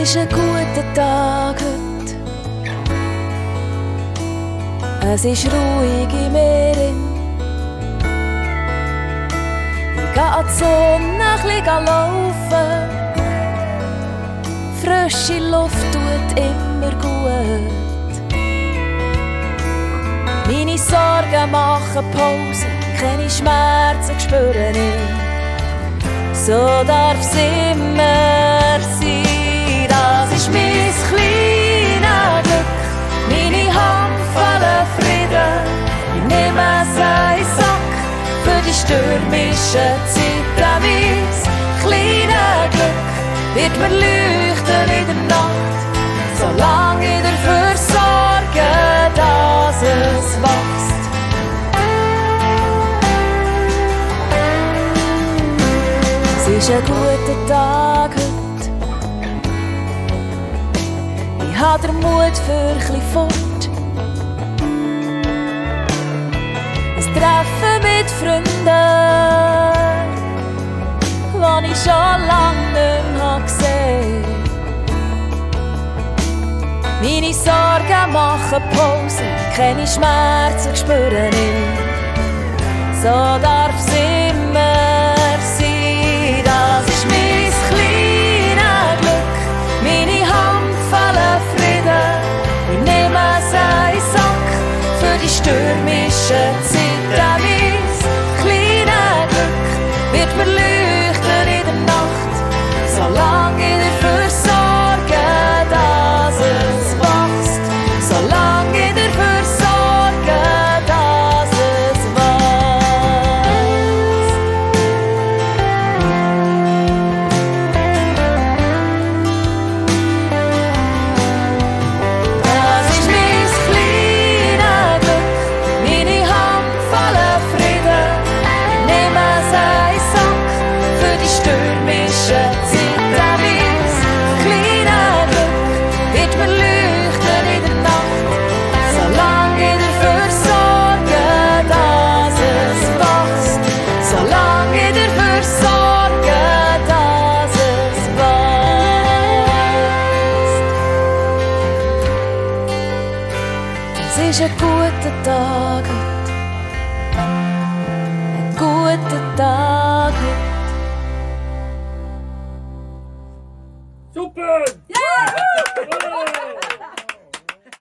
ist ein guter Tag heute. Es ist ruhig im Meer. Ich gehe an die Sonne ein bisschen laufen. Frische Luft tut immer gut. Meine Sorgen machen Pause, keine Schmerzen spüre ich. So darf's immer sein. Das ist mein kleines Glück, meine Hand voller Frieden. Ich nehme einen Sack für die stürmische Zeit. Mein kleines Glück wird mir leuchten in der Nacht, solange ich dafür sorge, dass es wächst. Es ist ein guter Tag heute. Ich habe den Mut für ein bisschen fort. Ein Treffen mit Freunden, die ich schon lange nicht mehr gesehen habe. Meine Sorgen machen Pause, keine Schmerzen spüre ich. So darf's immer sein. Das ist mein kleines Glück, meine Hand voller Frieden. Ich nehme einen Sack für die stürmische Zeit. Mein kleines Glück wird mir leuchten in der Nacht, solange ich dafür sorge, dass es wächst. Solange ich dafür sorge, dass es wächst. Das ist mein kleines Glück, meine Hand voller Frieden. Ich nehme einen Sack für die stürmische Zeit. Mein kleines Glück wird mir leuchten in der Nacht, solange ich dafür sorge, dass es wächst. Solange ich dafür sorge, dass es wächst. Es ist ein guter Tag heute. Ein guter Tag.